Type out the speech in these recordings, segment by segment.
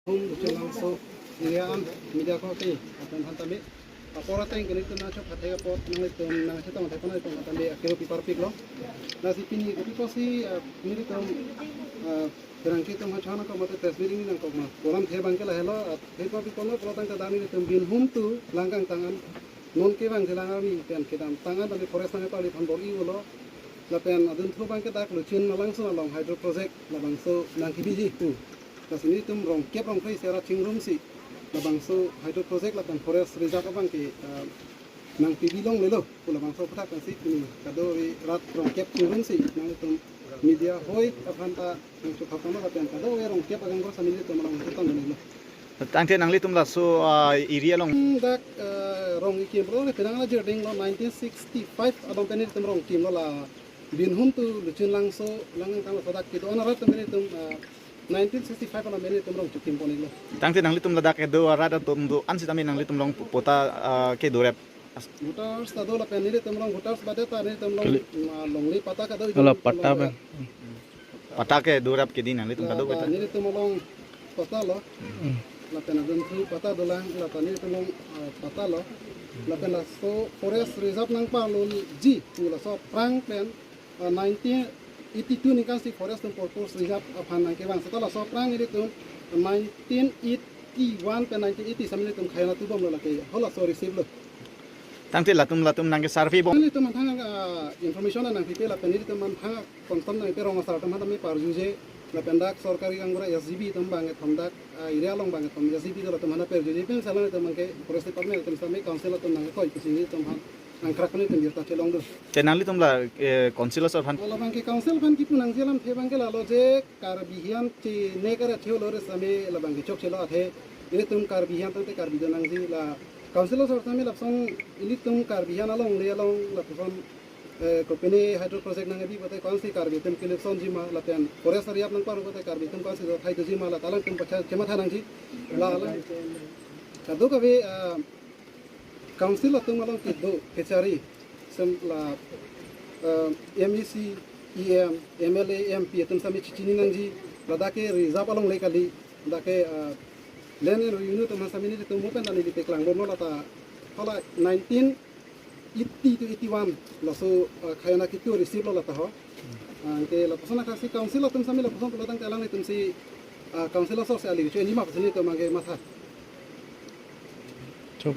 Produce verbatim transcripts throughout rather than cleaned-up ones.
Hum, Luchulangso area an media ko ke, atum aphan tame. Apor ateng ke nelitum nangchok athai apot nanglitum nangchetong athai apot nanglitum aphan tame akero pi parpiklo. Lasi pini kopi kosi, eh, nelitum, eh, pherangke atum hachana ko mate press meeting nangkok ma. Program the abang ke lahelo, ah, the kopi kono program ta dani nelitum Binhum to Langkangtang an. Non kevang jelang army pen kedamtang an tame forest nangparli aphan bor-i ulo. Lapen adunthu abang ke dak Luchulangso along hydro project labangso nangkebiji pu. Lasi nelitum rongkep rongkre isi arat chingrumsi labangso hydro project lapen forest reserve abang ke, ah, nangpibi longlelo pu labangso aphuthak pensi pini kadokave rat rongkep chingrumsi nanglitum media hoi aphan ta nangchok aphan lapen kadokave rongkep agang ko sami nelitum along nangchetong longlelo. Tangte nanglitum laso, ah, area along. Hmm, dak, eh, rong ikimlo, le penang la jirding lo nineteen sixty-five along pen nelitum rong kimlo la Binhum to Luchulangso, Langkangtang laso dak kedo-an arat pen nelitum, eh, nineteen sixty-five along pen nelitum rong chokimponlo. Tangte nanglitum ladak kedo arat atum do-an sitame nanglitum along pota, ah, kedo rep. Voters ta do lapen nelitum along voters badet ta nelitum along, kali, ma, longle patta kado. Hala patta pen. Patta kedo rap kedi nanglitum kado. Lata patta. Nelitum along patta lo. Hmm. Lapen adunthu patta dolang, lata nelitum along, ah, patta lo. Lapen laso forest reserve nangparliji pu laso aphrang pen, ah, nineteen eighty-two aningkan si forest atum purpose reserve aphan nangkevang. Seta laso aphrang nelitum nineteen eighty-one pen nineteen eighty sami nelitum khei-o-an tubomlo lake. Halaso receive lo. Tangte latum latum nangke survey bom. Nelitum manthang, ah, information nangpipe lapen nelitum manthang konstan nangpe rong asar atum aphan tame parjuje lapen dak sorkari gaonbura S G B atum bang kethom dak, ah, area along bang kethom S G B do latum aphan parjuje pen sala nelitum abang ke forest department atum sami council atum nangketoi pusi nelitum aphan angkrak nelitum birta chelong do. Te nanglitum la, eh, council asor aphan. Labang ke council aphan kipu nangji alamthe abang ke lalo je Karbi hian chinine kara thio lo re sami labang ke chokchelo athe ilitum Karbi hian tangte Karbi do nangji la council asor sami lapuson ilitum Karbi hian alongle along lapuson, eh, kopine hydro project nangkebi pote ko-ansi Karbi atum ke-election ji ma lapen forest area nangparo pote Karbi atum ko-ansi do thai doji ma la ta alangtum pacha chematha nangji la la. Kadokave, ah, council atum along kedo kechari sem la, eh, M A C, E M, M L A, M P atum sami chechini nangji ladak ke reserve alongle kali, dak ke, eh, Land and Revenue atum sami nelitum mo pen ta neli peklang bomlo lata hala nineteen eighty to eighty-one laso, eh, khei-o-an kitu receive lo lata ho. Ah, ke lapuson akhasi council atum sami lapuson pulo tangte alanglitum si, ah, council asor si ali kecho-enji ma pusi nelitum abang ke matha. Chok.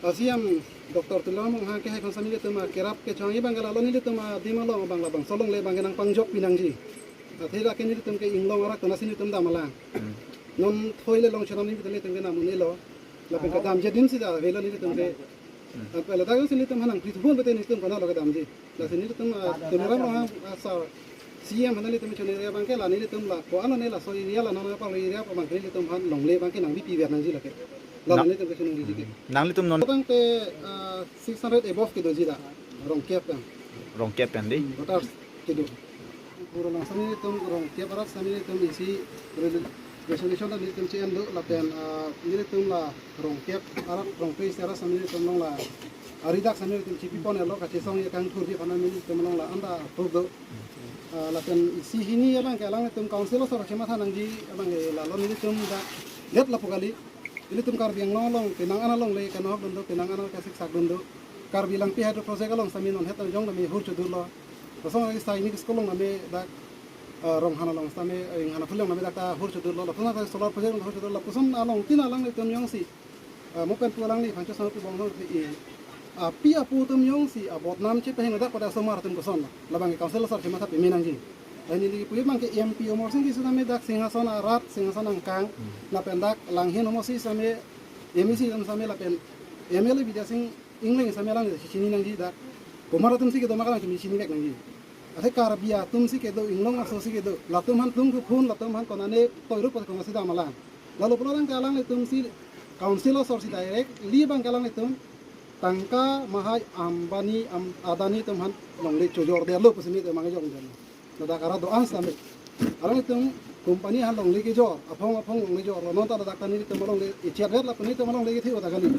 Ah, C M Doctor Tuliram Ronghang kehai aphan sami nelitum, ah, kerap kechongji abang ke lalo nelitum, ah, adim along abang labangso alongle abang ke nangpangjok pi nangji. Athe lake nelitum ke inglong arat konatsi nelitum dam alang. Hmm. Non thoi le long chonam nelitum ke nam un-elo. Lapen kedamji adim si ta avelo nelitum ke. Hmm. Lapen ladak si nelitum aphan nangpithu pote nelitum konatlo kedamji. Lasi nelitum, ah, Tuliram Ronghang, ah, sir, C M aphan nelitum choningri abang ke la nelitum la ko-an lo ne laso area la non nangparlo area abang ke nelitum aphan longle abang ke nangbipi ver nangji lake. La na- nelitum ke choningri ke. Nanglitum non. Tangte, ah, six hundred above kedoji dak. Rongkep kan. Rongkep kan di. Hmm, voters kedo. Pura langsung nelitum rongkep arat sami nelitum isi re-, resolution ta nelitum che-en do lapen, ah, nelitum la rongkep arat rongkre isi arat sami nelitum along la ari dak sami nelitum chipipon-elo kachesongji kangthurji aphan nelitum along la anta approve do. Ah, lapen isi hini abang ke alanglitum council asor chematha nangji abang ke lalo nelitum dak det lapu kali. Ilitum Karbi Anglong along penang an alongle kanohok dun do, penang an kasiksak dun do. Karbi Langpi Hydro Project along sami non het jong tame hur chodurlo. Kosong lagi sainik school along tame dak, eh, Ronghang along tame, eh, Ronghang aphulang tame dak ta hur chodurlo. Lapuson ta solar project along hur chodurlo. Lapuson along tin alanglitum jongsi, eh, mo pen pu alangliphan chosong pu bong song pi, eh, api apo atum jongsi abodnam chepahinglo dak pada asomar atum kosonlo. Labang ke council asor chematha peme nangji. Lahin neli kipu abang ke M P Amarsing Tisso tame dak Singhason arat, Singhason angkang, lapen dak Langhin Homosi tame M A C atum tame lapen M L A Bidyasing Engleng tame alang chini nangji dak. Komat atum si kedo ma alang chini vek nangji. Athe Karbi atum si kedo, inglong aso si kedo. Latum aphan tum kephun, latum aphan konane toiruk pada konatsi dam alang. Lalu pulo abang ke alanglitum si council asor si directly abang ke alanglitum tangka mahai Ambani, Am-, Adani atum aphan longle chojordetlo pusi nelitum abang ke jongdetlo. Ladak arat do-an sami. Alanglitum company aphan longle kejor, aphong aphong longle jorlo. Non ta ladak ta nelitum alongle ichet vet lapen nelitum alongle kethe-o ta kali.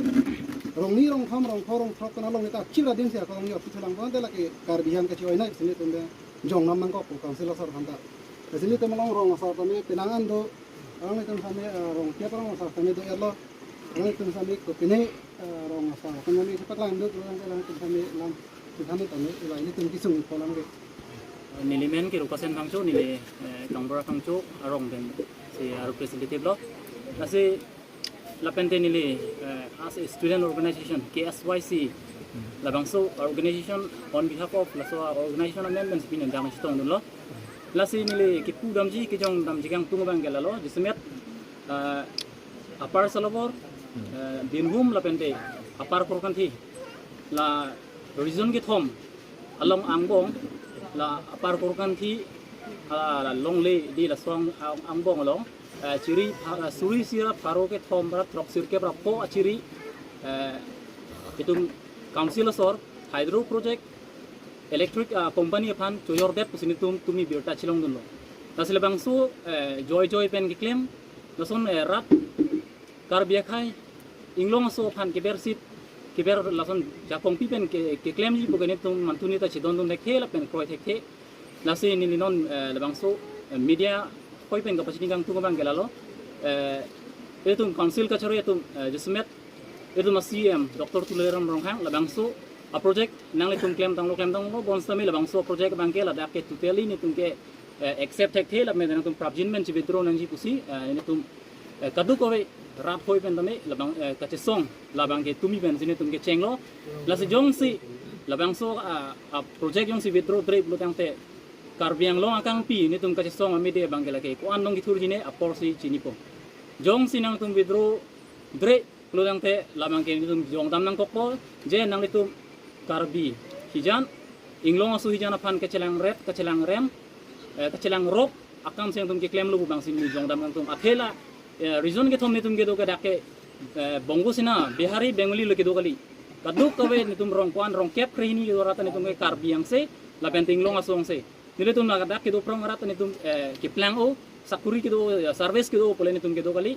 Rongni rongthom rongpho rongthrok pen alongle ta chira adim si ako longle aphi thulang pon te lake Karbi aphan kachi-oi nai pusi nelitum jongnam nangkok pu council asor aphan ta. Lasi nelitum along rong asor tame penang an do Alanglitum sami, eh, rong tiap rong asar sami do-etlo. Alanglitum sami kopine, eh, rong asar sami kepaklang do, alanglitum sami lam sami tame ila ilitum kesung polang ke. Neli men ke Rupasen Phangcho, neli, eh, Kangbura Phangcho arong pen si a-representative lo. Lasi lapente neli, eh, as a student organization, K S Y C, labangso organization on behalf of laso organization amen pen si pini dam chetongdunlo. Lasi neli kipu damji, kejong damji kangtung abang ke lalo, jasemet, eh, Upper Salabor, eh, Binhum lapente Upper Korkanthi, la region kethom along angbong, la Upper Korkanthi, ah, la longle di laso ang-, angbong along, eh, chiri pha-, eh, suri sira pharo kethom ra throk sirkep ra pho achiri, eh, itum council asor hydro project, electric, ah, company aphan choyordet pusi netum tumi birta chelongdunlo. Lasi labangso, eh, joi joi pen keklem, lason, eh, rat Karbi akhei inglong aso aphan keber sip, keber lason jakong pi pen ke, keklemji pu ke netum mantu neta chedondun thekthe lapen kroi thekthe. Lasi neli non, eh, labangso, eh, media hoi pen kapachini kangtung abang ke lalo, eh, itum council kachari atum, eh, jasemet itum a-C M Doctor Tuliram Ronghang labangso a-project nanglitum klemtanglo, klemtanglo, bonsitame labangso project abang ke ladak ke totally netum ke, eh, accept thekthe, lapen nangtum prapjin pen che-withdraw nangji pusi, eh, netum, eh, kadokave rat hoi pen tame labang, eh, kachesong labang ke tumi pen si netum kechenglo. Lasi jongsi labangso, ah, ah, project jongsi withdraw dre pulotangte Karbi Anglong akangpi netum kachesong amede abang ke lake ko-an along kethurji ne apor si chinipo. Jongsi nangtum withdraw dre pulotangte labang ke netum jongdam nangkokpo, je nanglitum Karbi hijan, inglong aso hijan aphan kachelang rep, kachelang rem, eh, kachelang rok akam si nangtum keklemlo pu bangsi neli jongdam nangtum. Athe la, eh, region kethom netum kedo ke dak ke, eh, Bongo Sena, Bihari, Bengali lo kedo kali. Kadokave netum rong ko-an, rong kep krehini kedo rat netum ke Karbi angse, lapente inglong aso angse. Nelitum ladak kedo prong arat netum, eh, keplang-o, sakuri kedo, eh, service kedo pule netum kedo kali.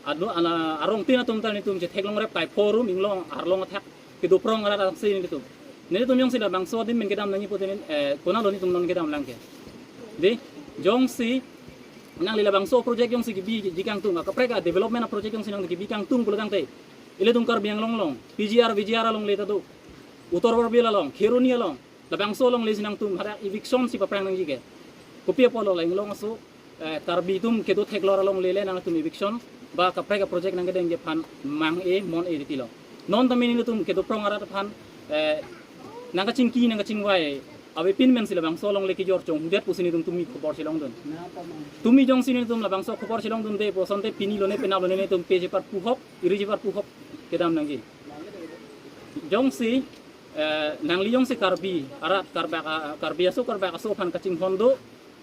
Ado ana arong tin atum ta netum chetheklong rep kai pho arum inglong arlong athak kedo prong arat angse nelitum. Nelitum jongsi labangso adim pen kedam nangji pute, eh, konatlo netum non kedam lang ke. Dei, jongsi nangli labangso project jongsi kebiji kangtung, akaprek a-development a-project jongsi nang kebiji kangtung pulotangte, ilitum Karbi Anglong along, P G R, V G R alongle ta do, Uttar Borbil along, Kheroni along, labangso alongle si nangtum hadak eviction si paprang nangji ke. Kopi apotlo, la inglong aso, eh, Karbi atum kedo theklor alongle le nangtum eviction ba kaprek a-project nangkedengji aphan mang-e mon-e titilo. Non tame netum kedo prong arat aphan, eh, nangkachingki nangkachingvai avepin pen si labangso alongle kejor chonghudet pusi netum tumi khobor chelongdun. Tumi jongsi netum labangso khobor chelongdunde pu asonte pini lone penap lone netum peje par puhop, iriji par puhop kedam nangji. Jongsi, eh, nangli jongsi Karbi arat, Karbak, ah, Karbi aso Karbak aso aphan kachinghon do,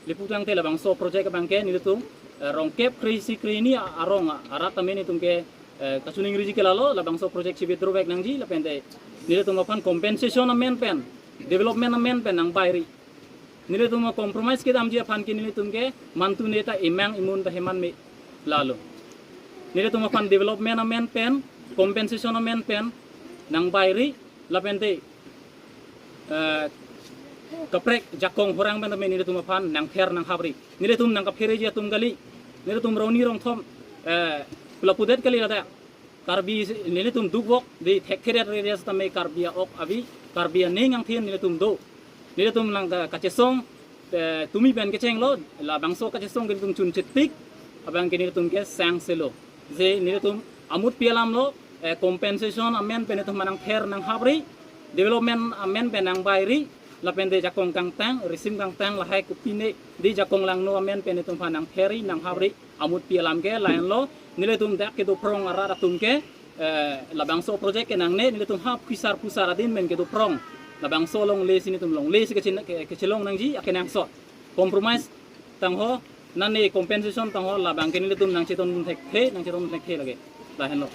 lapu tangte labangso project abang ke nelitum, eh, rong kep kre-isi krehini arong arat tame netum ke, eh, kachiningri ji ke lalo, labangso project si withdraw back nangji, lapente nelitum aphan compensation amen pen, development amen pen nangbairi. Nelitum compromise kedamji aphan ke nelitum ke mantu neta emang emun ta heman me lalo. Nelitum aphan development amen pen, compensation amen pen nangbairi, lapente, eh, kaprek jakong horang pen tame nelitum aphan nangther nanghapri. Nelitum nangkaphereji atum kali. Nelitum rongni rongthom, eh, pula pudet kali ladak. Karbi si, nelitum dukvok, dei thekthedet rere sitame Karbi a-ok avi, Karbi aning angthin nelitum do. Nelitum nangka-, kachesong, eh, tumi pen kechenglo, labangso kachesong ke nelitum chunchit tik, abang ke nelitum ke sangselo. Je nelitum amutpi alam lo, eh, compensation amen pen netum aphan nangther nanghapri, development amen pen nangbairi, lapente jakong kangtang, risim kangtang, lahai kopine, dei jakong langno amen pen netum aphan nangtherri nanghapri, amutpi alam ke lahenlo, nelitum dak kedo prong arat atum ke, eh, labangso project ke nangne, nelitum ha phusar phusar adin pen kedo prong. Labangso alongle si netum longle si kechin-, ke-, kechelong nangji akenangsot. Compromise tangho, nane compensation tangho, labang ke nelitum nangchetongdun thekthe, nangchetongdun thekthe lake. Lahenlo.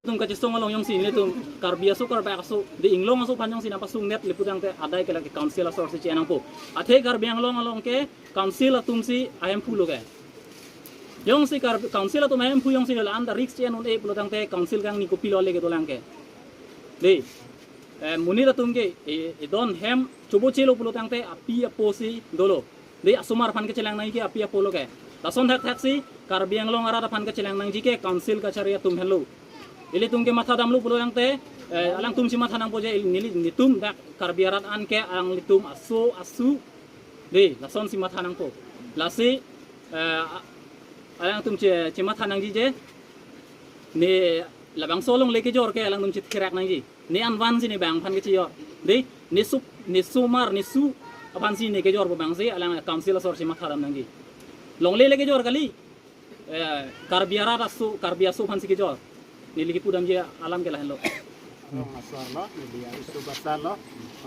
Netum kachesong along jongsi netum Karbi aso Karbak aso, dei inglong aso aphan jongsi nangpasungdet lapu tangte adai ke lake council asor si chenangpo. Athe Karbi Anglong along ke council atum si ahemphu lo ke. Jongsi Kar-, council atum ahemphu jongsi la anta risk che-en un-e pulotangte council kangni kopilo le kedolang ke. Dei, eh, monit atum ke, eh, edon hem chobochelo pulotangte api apo si dolo. Dei, asomar aphan kechelang nangji ke api apo lo ke. Lason thakthaksi Karbi Anglong arat aphan kachelang nangji ke council kachari atum henlo. Ilitum ke mathadamlo pulo tangte, eh, alangtum si matha nangpo je il-, neli netum dak Karbi arat an ke alanglitum aso asu. Dei, lason si matha nangpo. Lasi, eh, a-, alangtum che, chematha nangji je. Ne labangso alongle kejor ke alangtum chetherak nangji. Ne anvan si ne bang aphan kechejor. Dei, ne sup, ne sumar, ne su aphan si ne kejor pu bang si alang council asor si mathadam nangji. Longle le kejor kali. Eh, Karbi arat aso, Karbi aso aphan si kejor. Neli kipudamji alam ke lahenlo. Rong asor lo, neli ya isu basa lo,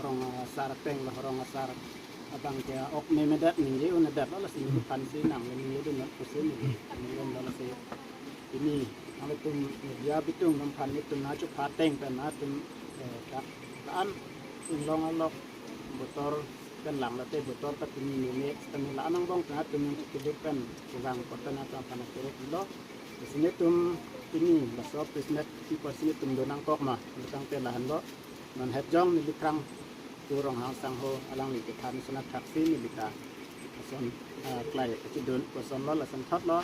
rong asar ateng lo, rong asar abang ke ok memedet ningje unedet lo, lasi neli aphan si nang ningje dun lo, pusi neli, neli lo lasi. Ini, nanglitum media bitung atum aphan itum nangchupha ateng pen atum, eh, dak, la-an, inglong alok, botor, pen lang late botor ta pini nene, kami la-an angbong tengah tum yang kiduk pen kurang kota na tang panas kerek lo. Di sini tum pini, laso business people sini tum donang kok ma, lutang te lahenlo. Non het jong neli krang tu Ronghang sangho alangli kethan sona thaksi neli ta. Lason, ah, klai kachidun kosonlo, lason thotlo.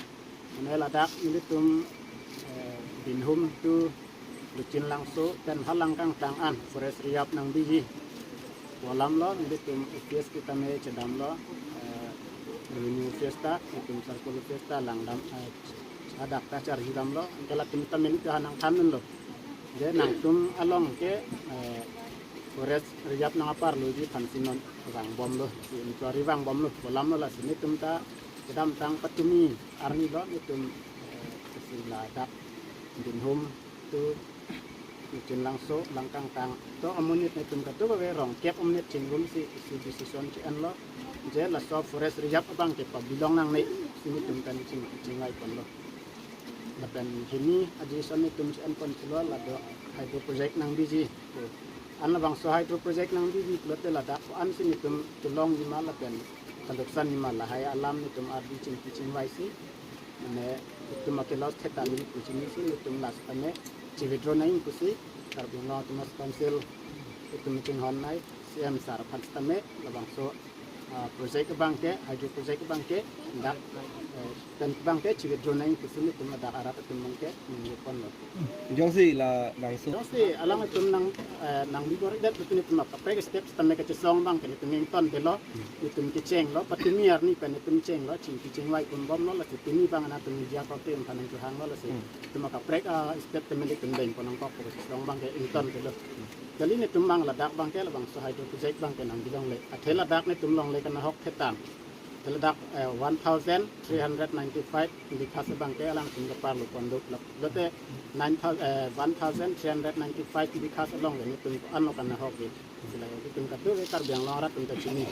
Mane ladak nelitum, eh, Binhum tu Luchinlangso pen ha Langkangtang an forest re-up nangbiji pu alam lo, nelitum office kita me chedamlo, eh, revenue office ta, nelitum circle office ta langdam, eh, hadak ta charhidamlo, anke latum ta meni ta nangthan lo. Je nangtum along ke, eh, forest re-up nang aparloji aphan si non vangbomlo, si inquiry vangbomlo pu alam lo, lasi nelitum ta kedamtang patumi arni lo nelitum, eh, si ladak Binhum tu Luchinlangso, Langkangtang. To amonit nelitum katu kave rong kep amonit chingrum si, si decision che-enlo. Je laso forest re-up abang ke pabilong nangne si nelitum kan ching, chingvai ponlo. Lapen hini addition nelitum che-en pon pulo lado hydro project nangbiji. An labangso hydro project nangbiji pulote ladak ko-an si nelitum chelongji ma lapen kaluksanji ma lahai alam nelitum ardi chingki chingvai si. Mane nelitum akelos thetan ji pu chini si nelitum last time che-withdraw nang pusi Karbi Anglong Autonomous Council nelitum chinghon nai C M sir aphan sitame labangso, ah, project abang ke, hydro project abang ke, dak, eh, pen abang ke che-withdraw nang pusi nelitum ladak arat atum abang ke ningje ponlo. Jongsi labangso. Jongsi alanglitum nang, eh, nangbi bor-idet pusi nelitum akaprek step sitame kachesong abang ke nelitum ingtontelo, nelitum kechenglo, patumi arni pen nelitum chenglo, chingki chingvai ponbomlo, lasi pini abang nangtum media korte aphan nangkehanglo, lasi. Hmm. Nelitum akaprek, ah, step tame nelitum dengpon nangkok pu kachesong abang ke ingtontelo. Kali nelitum abang ladak abang ke labangso hydro project abang ke nangbilongle. Athe ladak nelitum longle kanahok thetan. Athe ladak, eh, one thousand three hundred ninety-five bighas abang ke alangtum kaparlo ponduk lap. Lote nine thousand, eh, one thousand three hundred ninety-five bighas along le nelitum ko-an lo kanahok ke. Sila nelitum katu ke Karbi Anglong arat atum ta chini.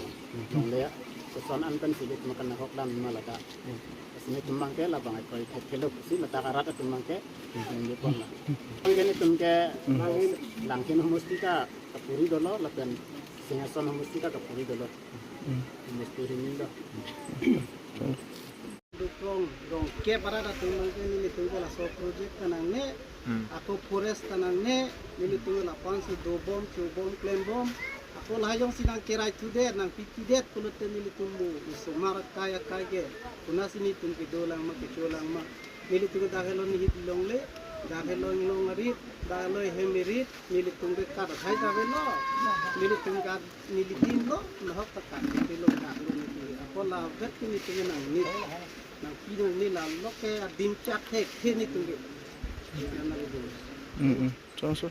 Longle koson an pen si nelitum kanahok dam ma ladak. Lasi nelitum abang ke labang akroi thek thelo si ladak arat atum abang ke ningje ponlo. Abang ke nelitum ke Langhin homosti ta kapuri dolo lapen Singhason homosti ta kapuri dolo. Homosti hini lo. Dukrong rong kep arat atum abang ke nelitum ke laso project ta nangne, Hmm. Ako forest ta nangne, nelitum ke lapu-an si dobom, chobom, klembom. Ako lahai jongsi nangkerai thudet, nangpi thudet pulote nelitum mo isomar akai akai ke. Konatsi nelitum kedolang ma, kecholang ma. Nelitum dak helo nihit longle, dak helo inglong arit, dak helo hem arit, nelitum ke kat athai ta avelo. Nelitum kat nelitum lo, nahok ta kat nelitum lo, dak lo nelitum. Ako lavet ke nelitum ke nangnit, nangpi nangne, lalo ke adim chak thekthe nelitum ke. Yan nelitum. Mm, mm. Chongso.